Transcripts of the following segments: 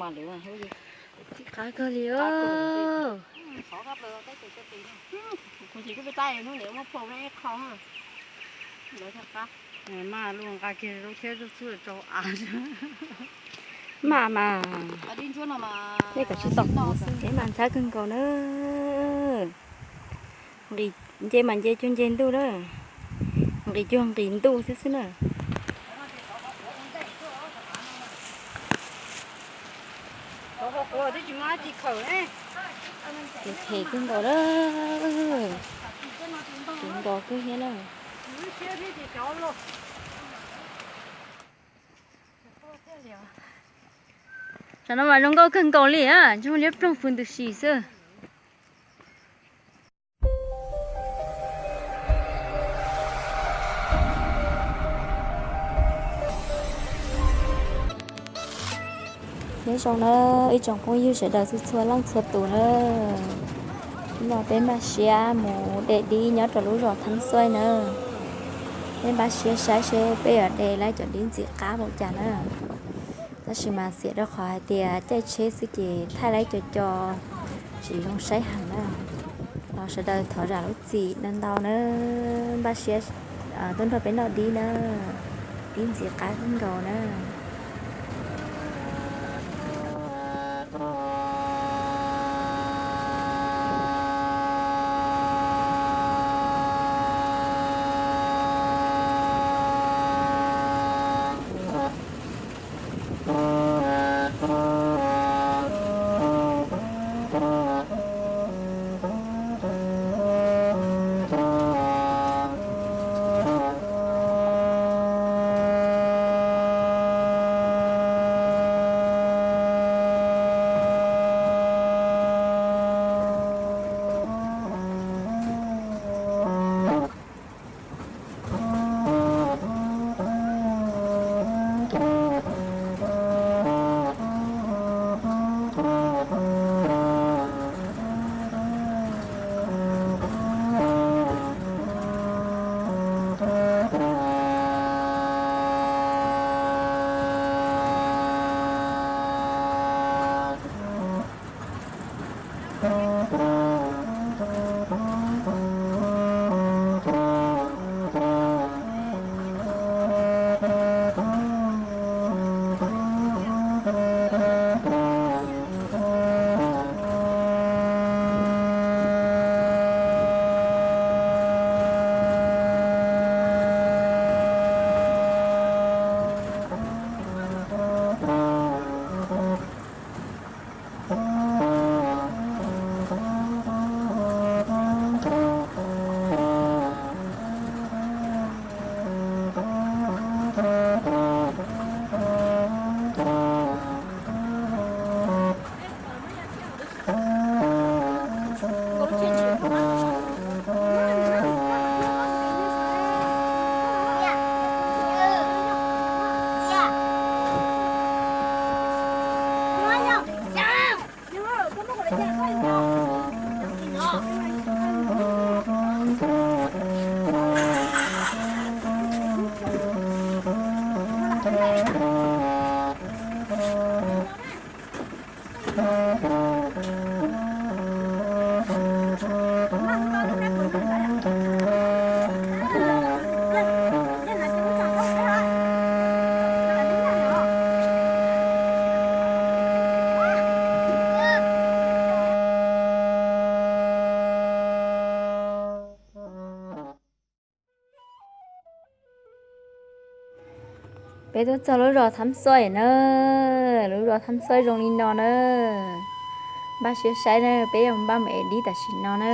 Txim qab kawg li os. Maj mas, nej kom tsis tau kuv xwb, nej mas ntxhab kawg nkaus na. Nqis, nce mas nce cuag nce ntuj na, nqis cuag nqis ntuj xwb xwb na. Phem kawg nkaus na, kuv nrov kawg thiab na. Tsam no mas zoo nkauj kawg nkaus li, ntsej muag liab ploog pw ntws si xwb. Nyob zoo na ib tsoom phooj ywg sawv daws txhua txhua leej txhua tus na. Hnub no peb npaj siab mus de dib nyob rau lub zos Thab Xuaij na. Peb npaj siab saib seb peb yuav de laib cov dib ntxim qab npaum cas na. Tab sis mas xiam rau qhov hais tias caij tsheb xwb ces thaij laib co co tsis zoo saib heev na. Los sawv daws thov zam lub txim ntau ntau na. Npaj siab tuaj nrog peb noj dib na. Dib ntxim qab kawg nkaus na. Peb tuaj txog lub zos Thab Xuaij na, lub zos Thab Xuaij zoo li no na. Npaj siab saib na, peb yuav npaj mus ev dib tam sim no na.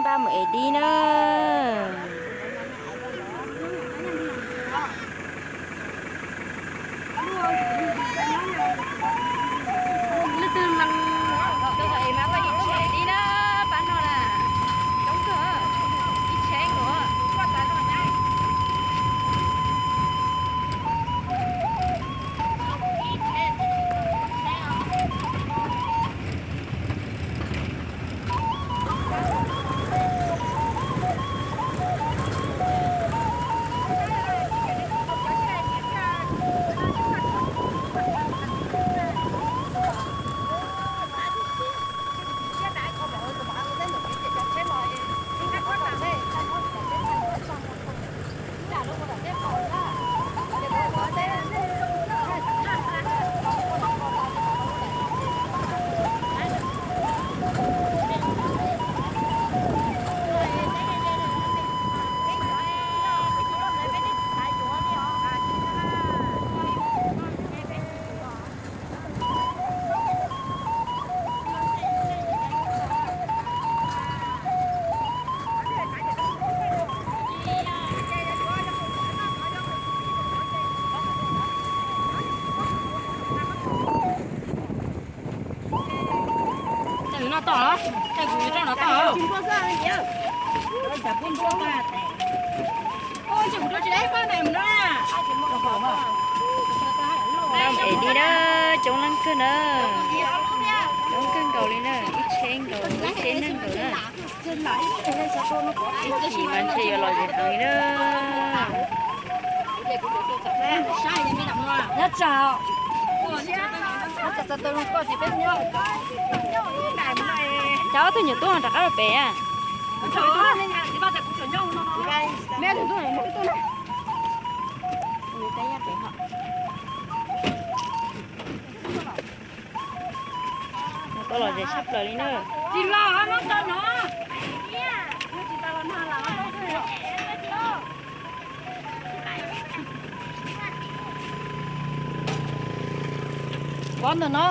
Npaj mus ev dib na. Leej twg lees ev dib na, pab no na, coob kawg, ib tsheb nkaus. Caij kuv no tod, caij kuv yuav rau no tod. Npaj mus ev dib na, coob leej kawg na, coob kawg nkaus li na, ib tsheb nkaus, ib tsheb neeg nkaus na. Ib chim mas ntshe yuav lom zem heev li na. Nyob tsam, nyob tsam txog tus zoo koj ces peb nyob. Cov ob tug nyuam tub rov qab rau pem a. Koj lom zem tshaj plaws li na. Pov ntawm no.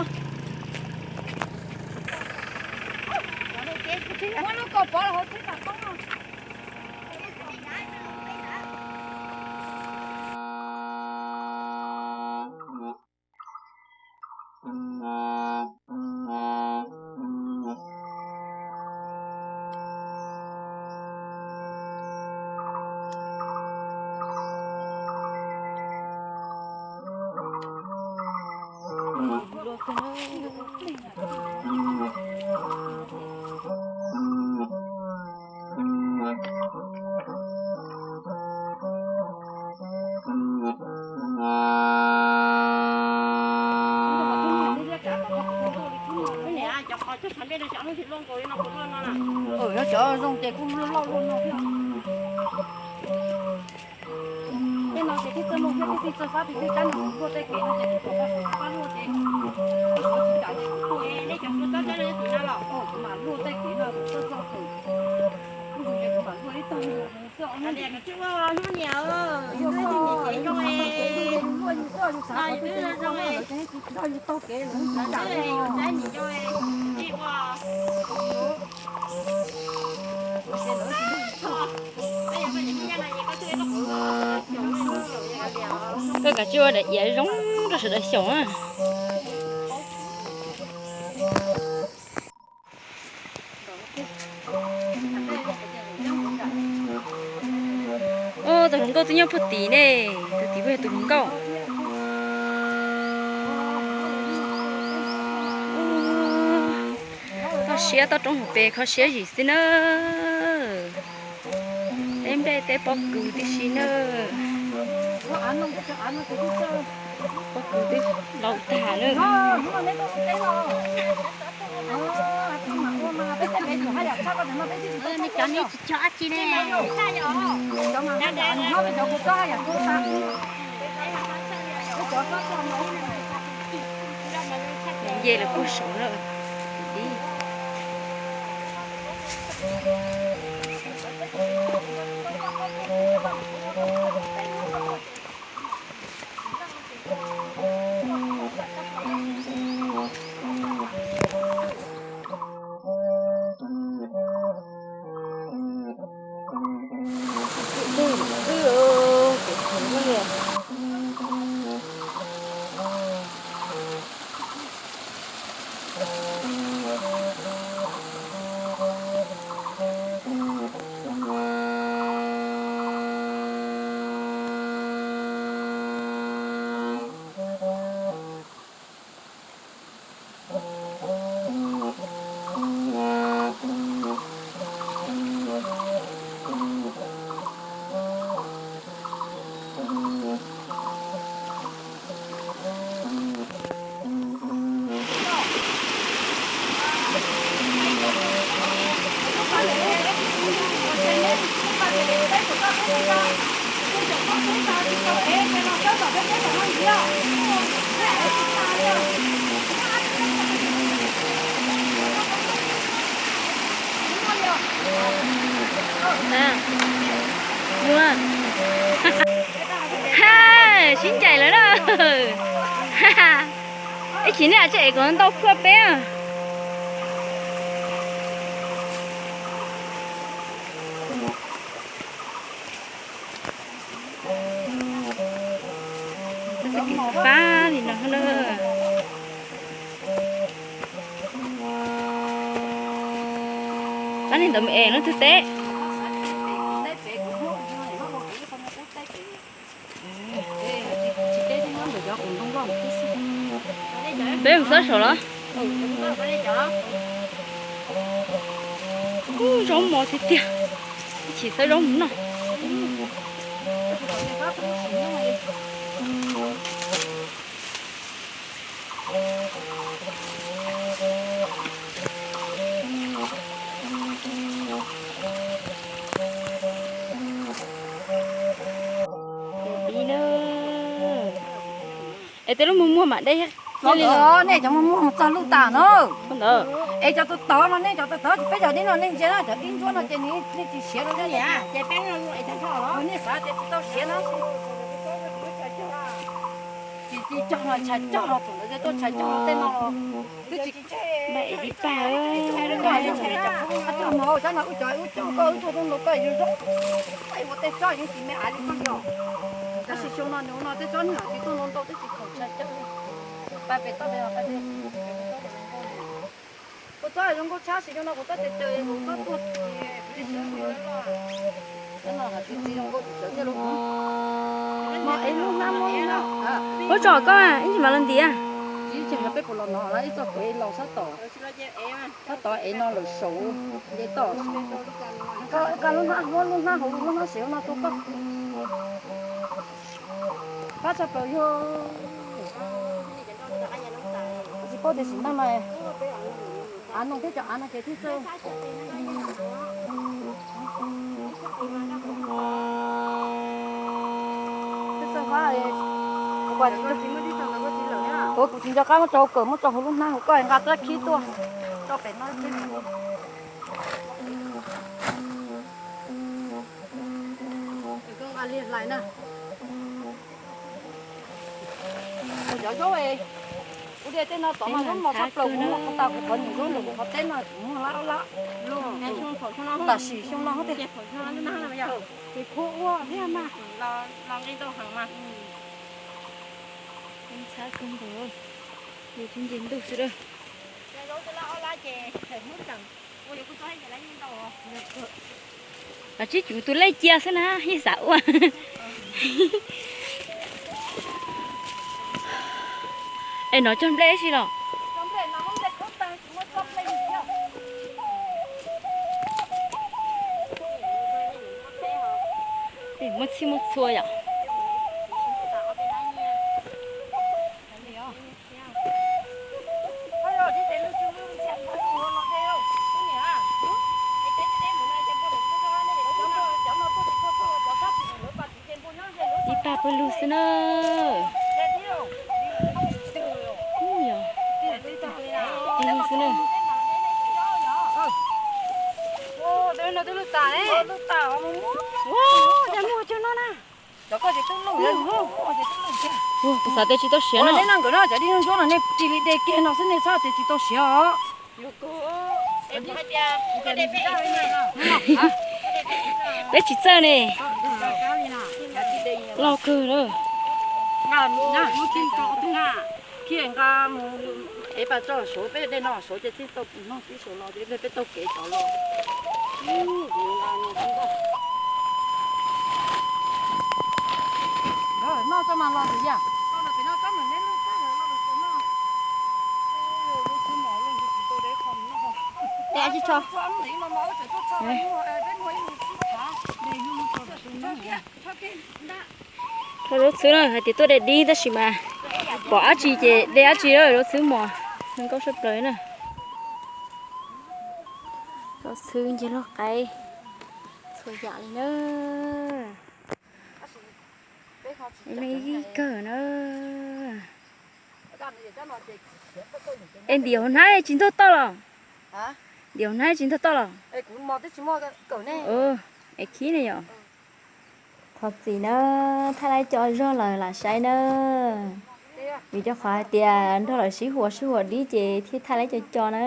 Cov zoo ces kuj loj loj luaj no thiab. Tej no ces tib txoj moo thiab tib txoj fab, tib txoj fab no kuv luaj tej kev no ces kuv pab luaj ces kuv tsis kam ces kuv tuaj. Nej cov kuv txob txob no yuav tiv no los kuv mam luaj tej kev no kuv txob txob kawm. Kuv mam luaj ib tog xwb. Hnub niam, yus luaj yus xwb yus xav kom twg twg luaj lawm ces tsis tau yus taug kev lawm tsis kam li. Koj kav tsij ua daim iav zoo rau sawv daws xyaum na. Tus hluas nkauj twb nyob puag tid ne, tus tid puas yog tus hluas nkauj? Toj siab toj roob hauv pes kho siab zim xwb na. Teb nplej teb pob kws tib si na. Pob kws twb laus tag na. Cov nej tsis cog dab tsi ne. Nce lawv puag saud na. Sib ncaim lawm na. Ib chim nej tsis es kom ntau khuaj peb. Fab li no na. Tab nis ntawd mus es leej twg teb. Peb mus xawb saum los. Ub, zaub mov tiag tiag. Ib chim xawb zaub mus noj. Es tej lub muag muag mam deb. Nej cov muag muag mus txog lub tas na. Es cov tod tod no, nej cov tod tod peb cov dib no nej ntsia na, cov dib ntsuab no ces nej tsis siav no. Nej xav tias tsis tau siav no. Tsis cog no, tshais cog no, thaum ntawd tuaj tshais cog no tej no los twb tsis. Cog no, cov no wb cog, wb cog koj, wb tuaj tuaj nrau koj yus zoo. Ua tej tsob yeej tsis me aiv li koj yog. Tab sis xyoo no nws no tej tsob nws tsis tuaj nrau ntau, twb tsis thaum tshais cog. Pab pem toj pem, pab pem. Kuv txob zoo nkauj tshaj, sim zoo no kuv txob caws caws kuv txob tuag. Cov no hais tias txiv zoo nkauj tsis txawv thiaj li. Mos ev lub hnab muab no. Ua tso koj ib ntsis mam los ntiav. Ib txoj peb puas los no, ib txoj kev los sab tod. Sab tod ev no lawm saud, nce toj. Koj lub hnab, muab lub hnab hauv, lub hnab siav no rau koj. Pab tshaj plaws yog. Tsis paub tias sim neej no av noog thiab cov av no ces twb txawj. Twb txawj qab. Kuv tsis nco qab muab tso hauv kawm, muab tso hauv lub hnab hauv, koj nqa txoj khib tuaj tso pem no. Hlais na. Cov zaub, kuv tias tej no tod mas zaub mos tshaj plaws, kuv muag qhov tas kuv qhov nyuam zaub nrog kuv qhov teb no kuv muag lab lab. Tam sim xyoo no tiag. Ces khuv ua thiab mas. Los nqi ntau heev mas. Ntxhab kawg nkaus, yus tsis nce ntug xwb lawm. Tsib cum tus lej cia xwb na, yeej xav ua. Es no cog nplej ib si los? Muaj txhij muaj txhua yom. Ib pab pawg lug xwb na. Pawg lug xwb na. Ua, cas muaj cog no na. Kuv xav tias tsis tau siav no. Nej no nkawd no cov dib ntsuab no nej ris li de kiag no xwb nej txhob tias tsis tau siav os. Peb tsis txawj ne. Loj kawg na. Kiag nqa mus ev pas tso suav peb dej no suav ces txij tau noj tib suav los peb taug kev tod los. Noj tso mas los ntawm yam. Tso zaub txhwb na, hais tias tuaj de dib tab sis mas pom dab tsi ces de dab tsi, zaub txhwb mos zoo nkauj sab plaws na. Zaub txhwb nce lub qaib, Txhua yam li na. Ib kawg na. Es ntim hauv hnab tsis ntog toj los? Ntim hauv hnab tsis ntog toj los? Es khib ne yom. Thov txim na, thaij laib co zog lawm lam saib na. Vim rau qhov hais tias nrog lawv sib huas sib huas dib ces thiaj thaij laib co co na.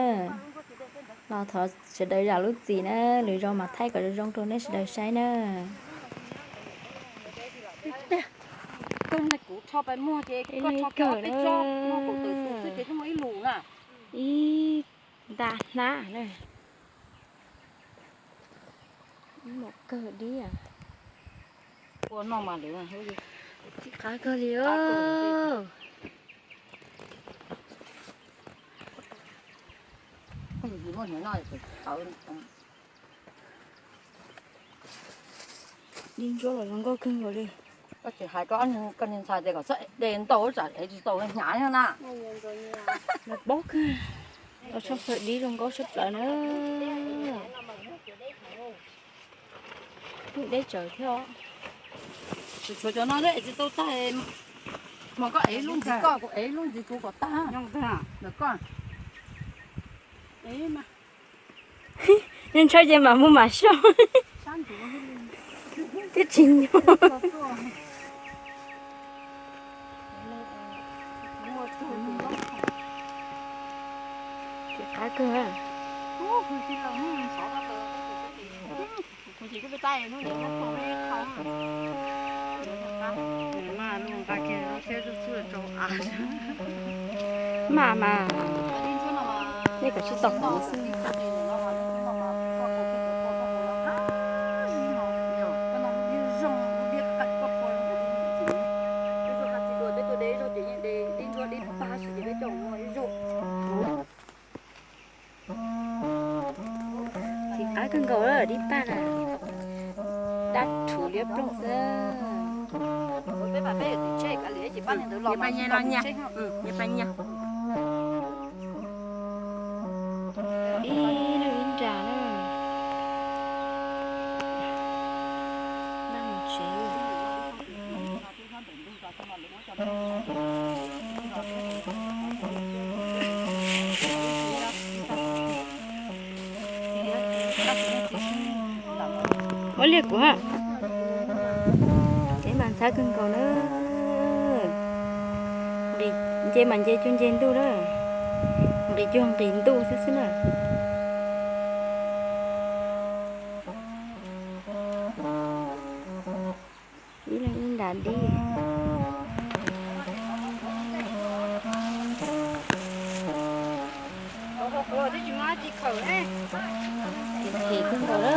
Los thov sawv daws zam lub txim na, lwm zaus mas thaij kom zoo zoo rau nej sawv daws saib na. Ib kawg na. Ib nta hnab na. Ib mom kawg dib. Txim qab kawg li. Dib ntsuab los zoo nkauj kawg nkaus li. Koj tsis hais koj niag ntxhais tias kom txhob de ntau tsam ev tsis tau hnyav na. Paub kawg, los tshaj plaws dib zoo nkauj tshaj plaws na. Deb tsawv thiab. Tshuav cov no ev tsis tau tag, mas koj ev lub ntxiv koj, kuv ev lub ntxiv kuv kom tag. Ntawm koj. Ntshaw ces mam mus mam soj. Twb tsis nyuaj. Tsis qab kawg. Maj mas, nej kom tsis tau kuv xwb. Txiv qab kawg nkaus dib paj na, dab rhuv liab ploog xwb. Ib leeg ib nra na. Ua liaj kuv ha. Nce mas ntxhab kawg nkaus na. Nqis, nce mas nce cuag nce ntuj na. Nqis cuag nqis ntuj xwb xwb na. Ib leeg ib nra dib. Phem kawg nkaus na.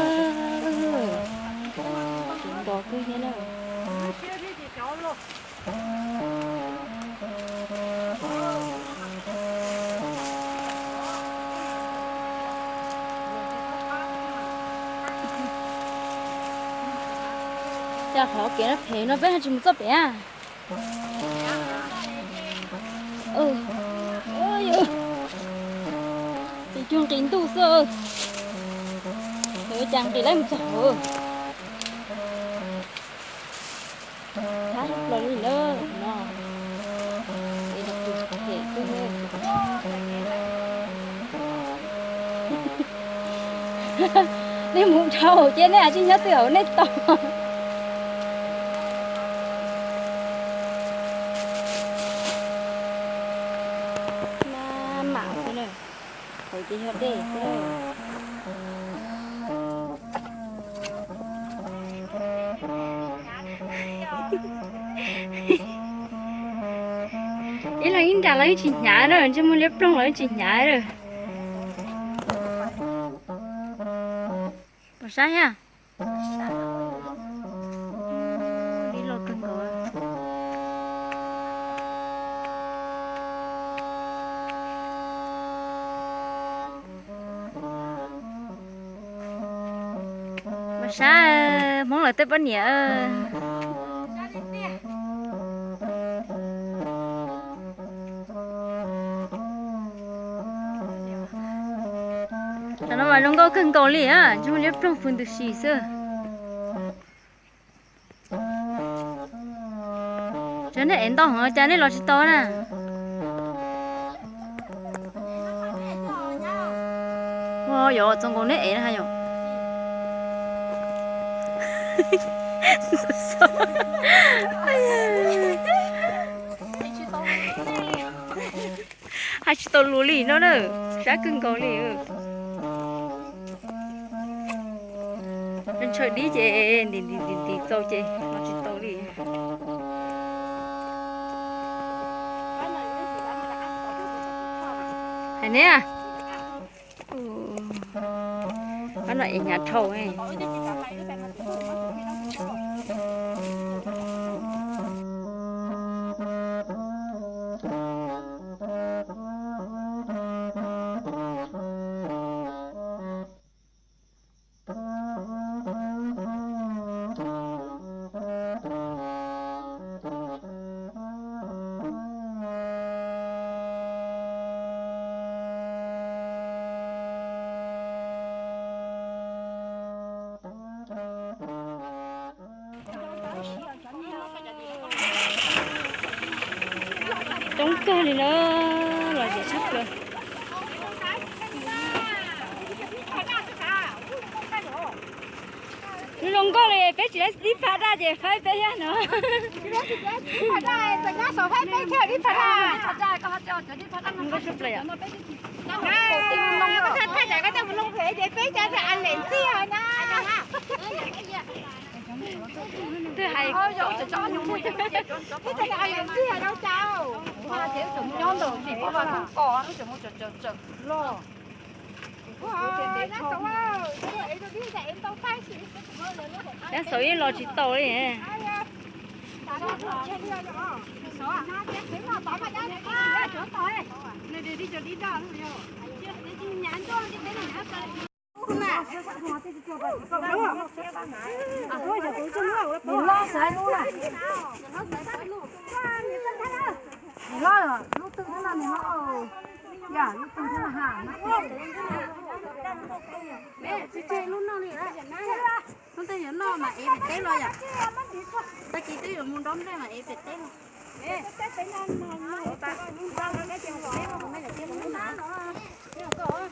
Tus nto kawg thiab na. Cas qhov kev no phem no peb ho tsis mus txoj pem a? Ces cuag nqis ntuj xwb. Cas nqis laib mus txog hauv. Thab plaws li lawm no. Es no tus phem kawg. Nej mus dhau ces nej tsis nyob twg hauv nej tog. Maj mam xwb na, hauv ces yog dej xwb. Ib leeg ib nra los yeej tsis hnyav na, ntsej muag liab ploog los yeej tsis hnyav na. Pom sab thiab. Ib loj kawg nkaus. Mas sab, Hmoob lawv tej poj niam. Tam no mas zoo nkauj kawg nkaus li, ntsej muag liab ploog pw ntws si xwb. Ev ntau heev cas nej los tsis tau na? Ua yog txoov nkaus neb ev na yom. Hais tsis tau lus li no na, sab kawg nkaus li. Ntshaw dib ces ntim ntim ntim ntim txaus ces los tsis tau li. Hais neb, pab no ev hnyav dhau. Coob kawg li na, lom zem tshaj plaws. Zoo nkauj li, peb tsis laib dib phaj daj ces faib peb thiab no. Twb hais, nyob ntawm tim pab vaj koob kos, lub tseem muaj tsawg tsawg los. Dab xaum yeej los tsis tau li. Niam hlob xaiv lub na. Niam hlob, lub twg thiab no niam hlob? Yam lub twg thiab no ha? Tseg tseg lub noj li. Hnub twg yuav noj mas ev pem teb los yom. Tag kis twb yuav mus dob nplej mas ev pem teb los.